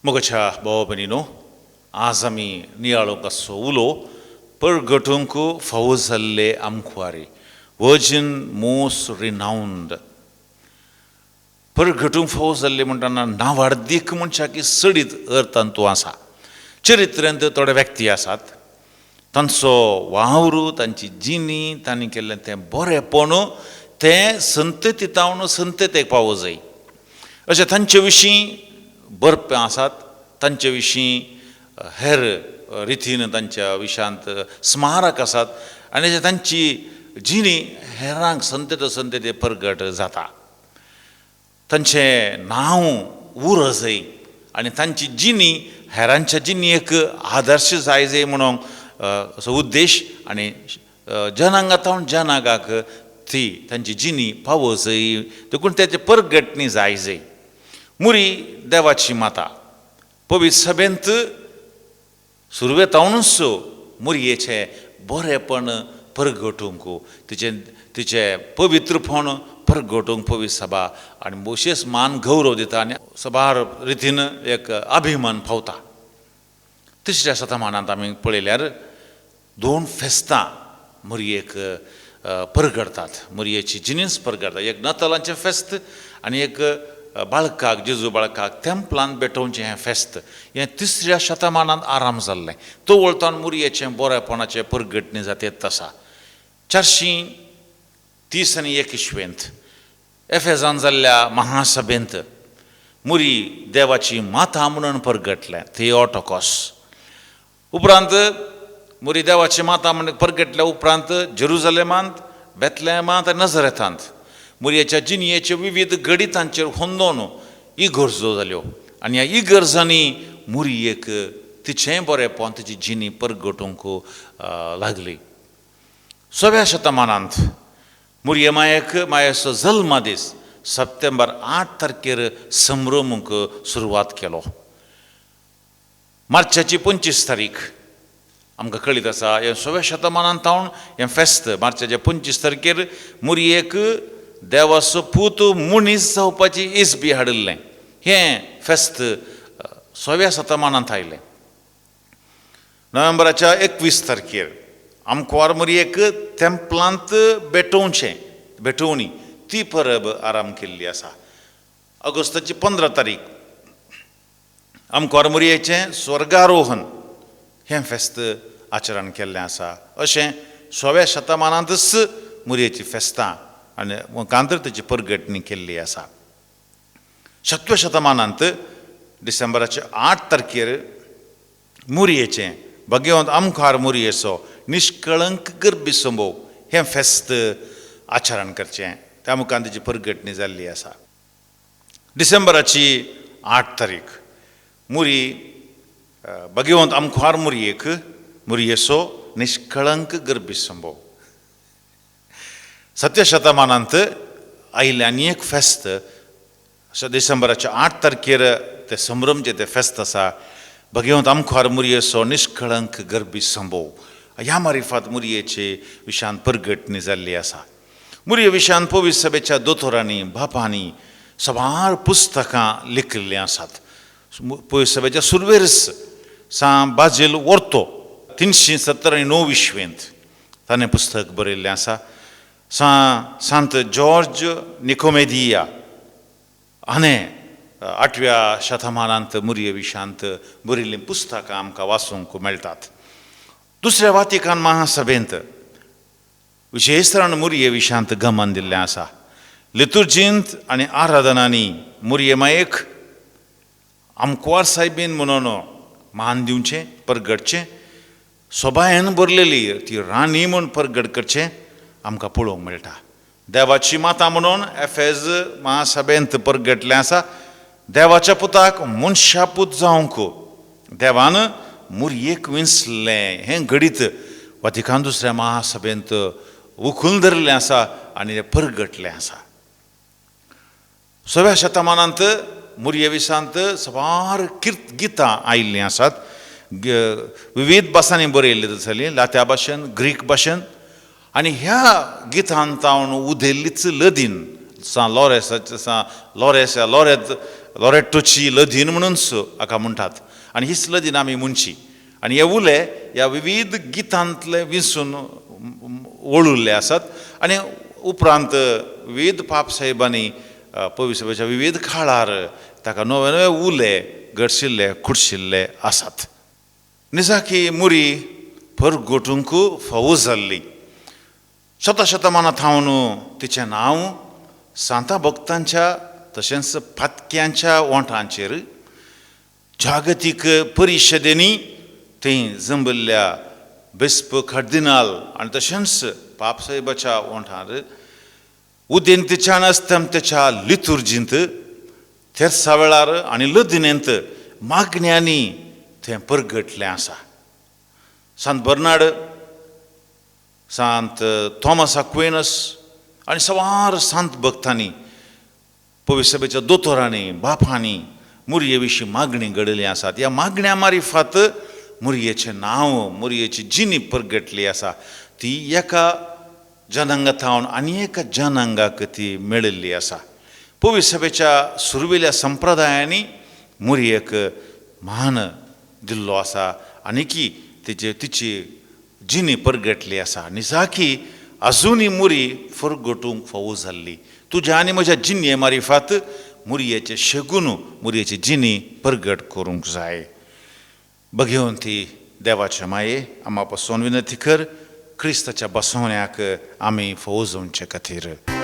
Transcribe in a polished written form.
मोगाच्या भाव भयणीनो, आज आमी नियाळूंक आसचो उलो परगटूंक फावो जाल्ले आमकुवारी, वर्जीन मोस्ट रिनावंड. परगटूंक फावो जाल्ले म्हणटना नावार्दीक मनशाक चडीत अर्थ तूं आसा. चरित्रेंत थोडे व्यक्ती आसात, तांचो वावर, तांची जिणी, तांणी केल्लें तें बरेंपण तें संतती तावन संततेक पावो जाय अशें तांचे विशीं बरप्यां आसात. तांचे विशीं हेर रितीन तांच्या विशांत स्मारक आसात आनी तांची जिणी हेरांक संतते संतते परगट जाता. तांचें नांव उर जाय आनी तांची जिणी हेरांच्या जिणेक आदर्श जाय जाय म्हणून असो उद्देश आनी जनांगांत जनांगाक ती तांची जिणी पावो जाय देखून तेचे परगटणी जाय जाय. मुरी देवाची माता पवित्र सभेंत सुरवेतावनूच मुरयेचें बरेंपण परगटूंक, तिचें तिचें पवित्रपण परगटूंक पवित्र सभा आनी विशेश मान गौरव दिता आनी सभार रितीन एक अभिमान पावता. तिसऱ्या शतमानांत आमी पळयल्यार दोन फेस्तां मुरयेक परगडतात, मुरयेची जिनीस परगडटा. एक नातालांचें फेस्त आनी एक बाळकाक, जेजू बाळकाक तेंपलान भेटोवचें हें फेस्त. हें तिसऱ्या शतमानांत आराम जाल्लें. तो वळतान मुरयेचें बरेपणाचें परगटणी जातेत आसा. 430 आनी 1 इस्वेंत एफेजान जाल्ल्या महासभेंत मुरी देवाची माता म्हणून परगटलें, थिओटोकॉस. उपरांत मुरी देवाची माता म्हणून परगटल्या उपरांत जेरुजलेमांत, बेतलेमांत आनी नजरेतांत मुरयेच्या जिणयेचे विविध घडितांचेर होंदोवन इगर्जो जाल्यो आनी ह्या इगर्जांनी मुरयेक तिचें बरेंपण, तिची जिणी परगटूंक लागली. 6व्या शतमानांत मुरये मायेक मायेचो जल्मदीस सप्टेंबर 8 तारखेर संभ्रमूंक सुरवात केलो. मार्चाची 25 तारीख आमकां कळीत आसा. हें 6व्या शतमानांत तावन हें फेस्त मार्चाचे 25 तारखेर मुरयेक देवाचो पूत मनीस जावपाची इस्बी हाडिल्लें. हें फेस्त 6व्या शतमानांत आयलें. नोव्हेंबराच्या 21 तारखेर आमकुवार मुरयेक तेंपलांत भेटोवचें, भेटोवणी ती परब आराम केल्ली आसा. ऑगस्टाची 15 तारीख आमकुवार मुरयेचें स्वर्गारोहण हें फेस्त आचरण केल्लें आसा. अशें 6व्या शतमानांतच मुरयेची फेस्तां आनी मुखांतर तेची परगटणी केल्ली आसा. 7व्या शतमानांत डिसेंबराचे 8 तारखेर मुरयेचें भगवंत आमखार मुरयेचो निष्कळंक गर्भी संभव हें फेस्त आचरण करचें, त्या मुखार तेची परगटणी जाल्ली आसा. डिसेंबराची 8 तारीख मुरी भगवंत आमखार मुरयेक मुरयेचो निष्कळंक गर्भी संभव. 7व्या शतमानांत आयिल्लें आनी एक फेस्त डिसेंबराच्या 8 तारखेर ते संभ्रमचें तें फेस्त आसा. भगवंत आमखार मुरयेचो निष्कळंक गर्भी संभव ह्या मारिफात मुरयेचे विशांत परगटणी जाल्ली आसा. मुरये विशांत पवित्र सभेच्या दोतोरांनी, बापांनी साबार पुस्तकां लिखिल्लीं आसात. पवित्र सभेच्या सुरवेरच सां बाजील ओर्तो 370 आनी 9 इस्वेंत ताणें पुस्तक बरयल्लें आसा. सां सांत जॉर्ज निकोमेदिया हाणें 8व्या शतमानांत मुरये विशांत बरयल्लीं पुस्तकां आमकां वाचूंक मेळटात. दुसऱ्या वातिकान महासभेंत विशेशतरान मुरये विशांत गमन दिल्लें आसा. लितुर्जींत आनी आराधनांनी मुरये मायेक आमकुवार सायबीन म्हणून मान दिवचें, परगटचें, सोबायन भरलेली ती राणी म्हूण परगट करचें आमकां पळोवंक मेळटा. देवाची माता म्हणून एफेज महासभेंत परगटलें आसा. देवाच्या पुताक मनशापूत जावंक देवान मुरयेक विंचलें हें घडीत वातिकान दुसऱ्या महासभेंत उखून धरिल्लें आसा आनी तें परगटलें आसा. 6व्या शतमानांत मुरये विशांत साबार गितां आयिल्लीं आसात. विविध भासांनी बरयल्ली जाली, लात्या भाशेन, ग्रीक भाशेन आनी ह्या गितांत तावन उदेल्लीच लदीन सां लॉरेस, सां लॉरेस या लॉरेत लॉरेटोची लदीन म्हणूनच हाका म्हणटात आनी हीच लदीन आमी म्हणची. आनी हे उले ह्या विविध गितांतले विंचून वळुल्ले आसात आनी उपरांत विविध पाप साहेबांनी पवित्र सभेच्या विविध काळार ताका नवे नवे उले घडशिल्ले खुडशिल्ले आसात. निजाकी मुरी परगटूंक फावो जाल्ली. शतशतमानां थावन तिचें नांव सांता भक्तांच्या तशेंच पातक्यांच्या ओंठांचेर जागतीक परिशदेंनी थंय जंबिल्ल्या बिस्प कार्दिनाल आनी तशेंच पापसाहेबाच्या ओंठार उदेंतेच्या आनी अस्तमतेच्या लितुर्जींत तेर्सा वेळार आनी लदिनेंत मागण्यांनी तें परगटलें आसा. सांत बर्नाड, सांत थॉमस अक्वेनस आनी सवार सांत भक्तांनी पवित्र सभेच्या दोतोरांनी बापांनी मुरये विशीं मागणी घडयली आसात. ह्या मागण्या मारिफात मुरयेचें नांव, मुरयेची जिणी परगटली आसा. ती एका जनांगा थावन आनी एका जनांगाक ती मेळिल्ली आसा. पवित्र सभेच्या सुरवेल्या संप्रदायांनी मुरयेक मान दिल्लो आसा आनी की तिचे तिची जिणी परगटली आसा. निजाकी आजुनूय मुरी फरगटूंक फावो जाल्ली. तुज्या आनी म्हज्या जिणये मारिफात मुरयेचें शेगून मुरयेची जिणी परगट करूंक जाय. बघेवन ती देवाचे माये आमा पासून विनंती कर क्रिस्ताच्या बसवण्याक आमी फावो जावचे खातीर.